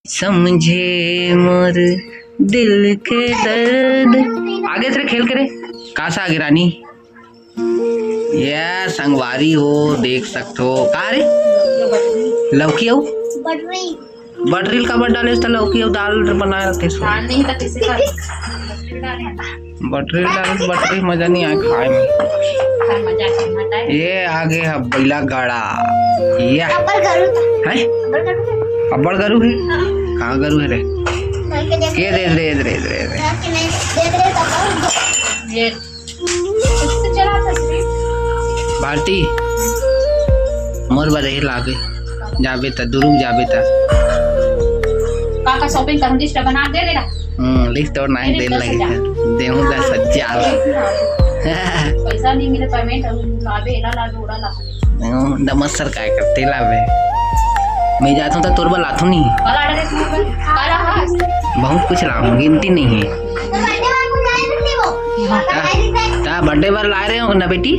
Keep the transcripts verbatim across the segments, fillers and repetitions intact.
समझे मोर दिल के दर्द। आगे रे, खेल के रे। का साग ए रानी? ये संगवारी हो, देख सकथो। का रे? लौकी अउ? बटरी। बटरी ल काबर डालेस त लौकी अउ दाल बनाए रखेस। दाल नहीं त कैसे खा? बटरी डाल, बटरी मजा नहीं आए खाए में। ये आगे ह बइला गाड़ा। या। अब्बड़ गरू था। हैं? अब्बड़ गरू था। अब्बड़ गरू हे? हाँ। कहाँ गरू हे रे? घर के देख के दे रे, दे रे, दे रे। घर के नहीं देख रहे तो ये। भारती, मोर बर यही लागे। जाबे त, दुरुग जाबे त। का का shopping करहूं, list बना दे देगा। हम्म, list तो नहीं देन लगे। देहूं ला सच्चा। पैसा नहीं मिले, payment अउ लाबे, एला लाबे, ओला लाबे। हम्म, दमस सरकार करते लाबे। मैं जाथों त तोर बर लाथों नहीं। काला order है तुम्हारे पास? काला है। बहुत कुछ लाऊं, गिनती नहीं है। ता, ता birthday बर लाए रहे हो ना बेटी?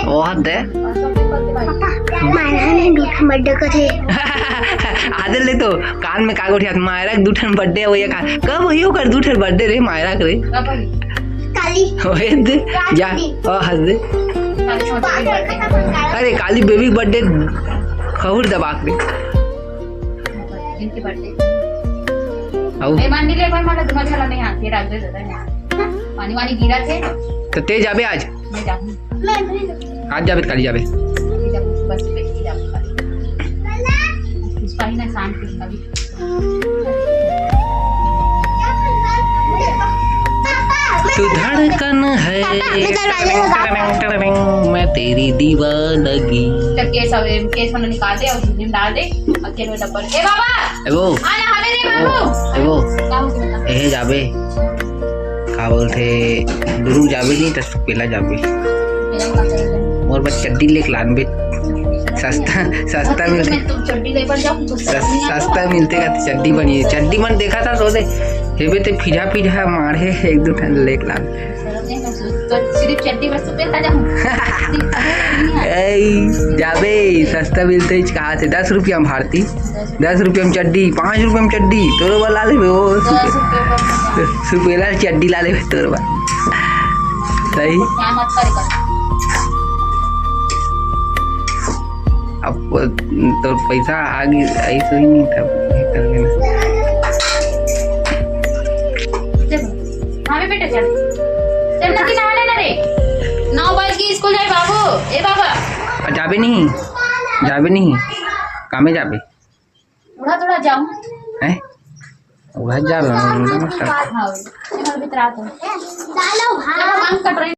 ओह दे। मायरा ने दू ठन birthday करे। आदे ले तो कान में का गोठियात, मायरा के दू ठन birthday होइया का। कब होई ओकर दू ठन birthday रे मायरा के रे? काली। ओए दे, जा, ओ हंस दे। अरे काली baby के birthday खहुर दबा के। जिनके birthday। अउ? ए, मान ले, एक बार माला दुमा झला नहीं आती, रात दे देता है। पानी वानी गिरा थे। तो तेज आबे आज? मैं जाऊँ। आज जाबे, काली जाबे। बस, बस, बस, बस। उसका ही ना शांत, उसका भी। तू धड़कन है। पापा, मैं दरवाजे लगा। मैं तेरी दीवानगी। जब केस, अब केस मैंने निकाल दे और झिल्ली में डाल दे, अकेले डब्बल। ए बाबा! ए वो। आ ना, हमें दे ए वो। बाबू। ए वो। का हो गया? ए जाबे। का बोलथे? दुरुग जाबे नहीं, त सुपेला जाबे। मोर बर चड्डी लेके लानबे। सस्ता, सस्ता मिलथे। मैं तो चड्डी लेकर जाऊँ, तो सस-, सस्ता मिलथे का चड्डी बनिए। चड्डी मन देखा था, सोचे, हेबे ते फिजा, फिजा मारे, एक दू ठन लेके लान। तो सिर्फ चड्डी बस सुपेला जाऊँ। ए, जाबे, सस्ता मिलथे, कहा थे, दस रुपया में भारती। दस रुपया में चड्डी, पाँच रुपया में चड्डी, तोरो बर ला लेबे, ओ, दस रुपया में। सुपेला चड्डी ला लेबे तोरो बर। सही? क्या मत कर कर। अब वो, तोर पैसा आ गई, ऐसे ही नहीं था, नहीं कर लेना। चल, हाँ बे बेटा, चल। चल, नदी नहा लेना रे। नौ बज के स्कूल जाए बाबू। ए बाबा। जाबे नहीं, जाबे नहीं, कामे जाबे। थोड़ा थोड़ा जाऊँ। हैं? उड़ा जा रहा हूँ, नमस्कार। हाँ, ये हर भीतर आता है। डालो भाई। चलो, हम कट रहे हैं।